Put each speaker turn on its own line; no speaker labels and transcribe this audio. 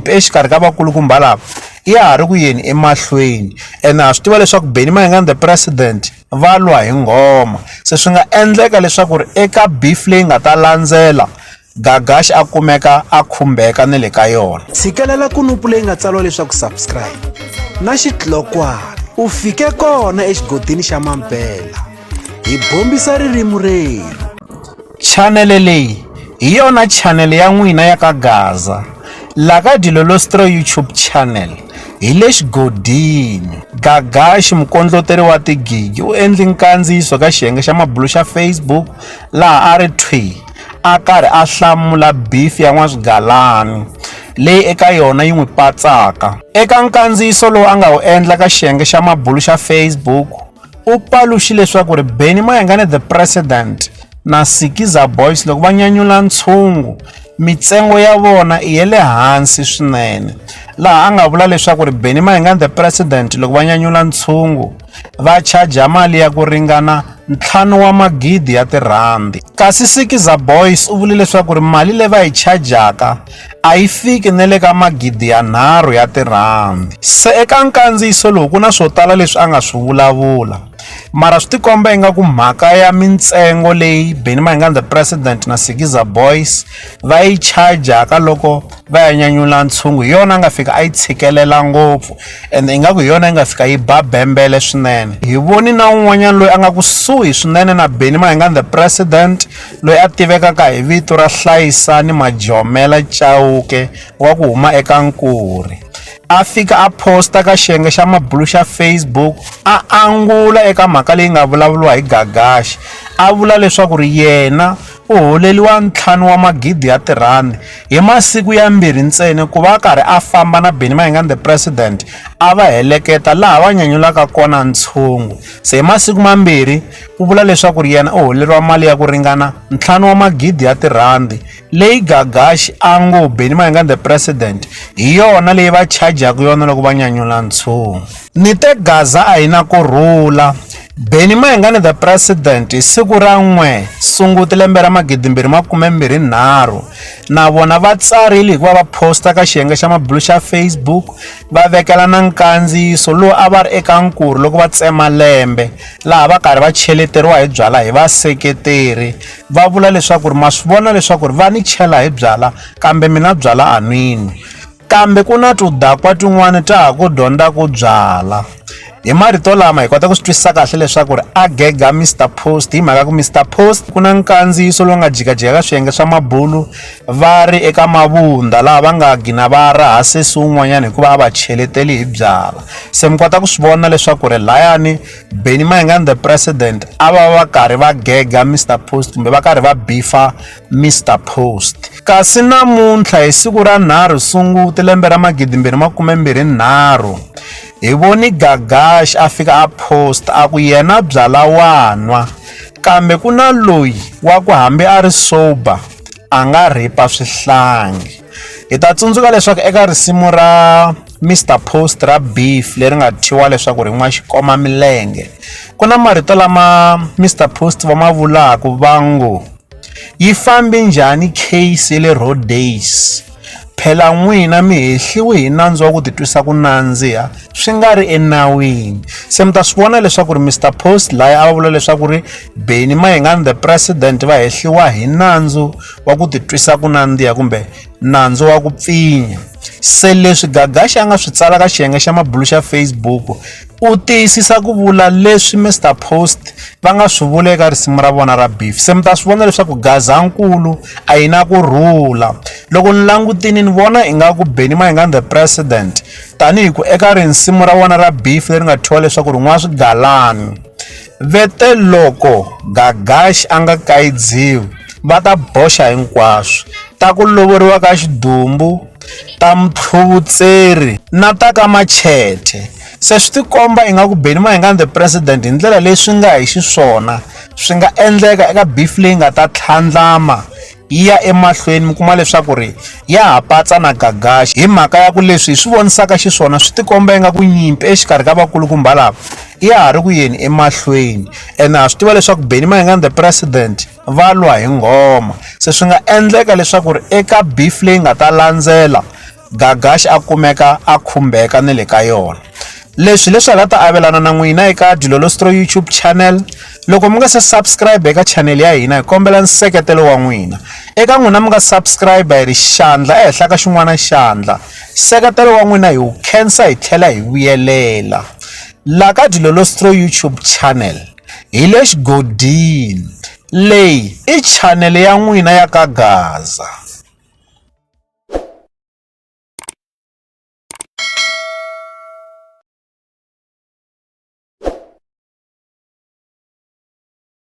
nyimpi exikarhi ka vakulukumba lava ya ha ri ku yeni emahlweni ene ha swi tiva leswaku Benny Mayengani the president va lwa hi nghoma se swi nga endleka leswaku ri eka beef leyi nga ta landzela Gagash a kumeka a khumbeka ni le ka yona.
Tshikelela kunupu leyi nga tsariwa leswaku subscribe na xitlokwana u fike kona exigodini xa mampela hi bombisa ririmi rerhu.
Chanele leyi hi yona chanele ya n'wina ya ka Gaza la ka Dilolostro YouTube channel hi le xigodini. Gagash mukondloteri wa tigigi u endli nkandziyiso ka xiyenge xa mabulu xa Facebook laha a ri thwi a karhi a hlamula beef ya N'waswigalani leyi eka yona yi n'wi patsaka. Eka nkandziyiso lowu a nga wu endla ka xiyenge xa mabulu xa Facebook u paluxile leswaku ri Benny Mayengani the President na Sikiza Boys loko va nyanyula ntshungu mitsengo ya vona i ya le hansi swinene laha a nga vula leswaku ri Benny Mayengani the President loko va nyanyula ntshungu va chaja mali ya ku ringana 5 wa magidi ya tirhandi kasi Sikiza Boys u vule leswaku ri mali leyi va yi chajaka a yi fiki na le ka 3,000 ya tirhandi se eka nkandziyiso lowu ku na swo tala leswi a nga swi vulavula mara swi tikomba ingaku mhaka ya mintsengo leyi Benny Mayengani the President na Sikiza Boys va yi chajaka loko va ya nyanyula ntshungu hi yona a nga fika a yi tshikelela ngopfu ende ingaku hi yona yi nga fika yi ba bembele swinene hi voni na un'wanyana loyi a nga kusuhi swinene na Benny Mayengani the President loyi a tivekaka hi vito ra Hlayisani Majomela Chauke wa ku huma eka Nkuri a fika a posta ka xiyenge xa mabulu xa Facebook a angula eka mhaka leyi nga vulavuriwa hi Gagash a vula leswaku ri yena u holeliwa 5 wa magidi ya tirhandi hi masiku ya mbirhi ntsena ku va a karhi a famba na Benny Mayengani the President a va heleketa laha va nyanyulaka kona ntshungu se hi masiku mambirhi u vula leswaku ri yena u holeriwa mali ya ku ringana 5 wa magidi ya tirhandi leyi Gagash a ngo Benny Mayengani the President hi yona leyi va chajaka yona loko va nyanyula ntshungu ni te Gaza a yi na kurhula Benny Mayengani the President hi siku ra 1 Sunguti lembe ra 2023 na vona va tsarile hikuva va posta ka xiyenge xa mabulu xa Facebook va vekela na nkandziyiso lowu a va ri eka Nkuri loko va tsema lembe laha va karhi va cheleteriwa hi byala hi vaseketeri va vula leswaku ri ma swi vona leswaku ri va ni chela hi byala kambe mina byala a nwi nwi kambe ku na tudakwa tin'wani ta ha ku dyondza ku byala hi marito lama hi kota ku swi twisisa kahle leswaku ri a gega Mr Post hi mhaka ku Mr Post ku na nkandziyiso lowu nga jikajika ka swiyenge swa mabulu va ri eka mavunda laha va nga gina va raha sesi wun'wanyana hikuva a va cheleteli hi byala se mi kota ku swi vona leswaku ri layani Benny Mayengani the President a va va karhi va gega Mr Post kumbe va karhi va bifa Mr Post kasi namuntlha hi siku ra 3 Sunguti lembe ra 2023 hi voni Gagash a fika a post a ku yena byala wanwa kambe ku na loyi wa ku hambi a ri sober a nga rhipa swihlangi hi ta tsundzuka leswaku eka risimu ra Mr Post ra beef leri nga thyiwa leswaku ri n'wa xikoma milenge ku na marito lama Mr Post va ma vulaka va ngo yi fambi njhani case ya le Rhodes phela n'wina mi hehliwe hi nandzu wa ku titwisa ku nandziha swi nga ri enawini se mi ta swi vona leswaku ri Mr Post laya a va vula leswaku ri Benny Mayengani the President va hehliwa hi nandzu wa ku titwisa ku nandziha kumbe nandzu wa ku pfinya se leswi Gagashi a nga swi tsala ka xiyenge xa mabulu xa Facebook u tiyisisa ku vula leswi Mr Post va nga swi vula eka risimu ra vona ra beef se mi ta swi vona leswaku Gazankulu a yi na ku rhula loko ni langutini ni vona ingaku Benny Mayengani the President tanihi ku eka risimu ra vona ra beef leri nga thyiwa leswaku ri n'wa swigalani vete loko Gagash a nga kayidziwi va ta boxa hinkwaswo ta ku lovoriwa ka xidumbu ta mutlhuvutseri na ta ka Machete se swi tikomba ingaku Benny Mayengani the President hi ndlela leyi swi nga hi xiswona swi nga endleka eka beef leyi nga ta tlhandlama yi ya emahlweni mi kuma leswaku ri ya ha patsa na Gagash hi mhaka ya ku leswi hi swi vonisaka xiswona swi tikomba ingaku nyimpi exikarhi ka vakulukumba lava ya ha ri ku yeni emahlweni ene ha swi tiva leswaku Benny Mayengani the President va lwa hi nghoma se swi nga endleka leswaku ri eka beef leyi nga ta landzela Gagash a kumeka a khumbeka ni le ka yona. Leswi leswi hi la ta avelana na n'wina eka Dilolostro YouTube channel. Loko mi nga se subscribe eka channel ya hina hi kombela nseketelo wa n'wina. Eka n'wina mi nga subscribe hi ri xandla ehenhla ka xin'wana xandla. Nseketelo wa n'wina hi wu khensa hi tlhela hi vuyelela. La ka Dilolostro YouTube channel hi le xigodini. Leyi i channel ya n'wina ya ka Gaza.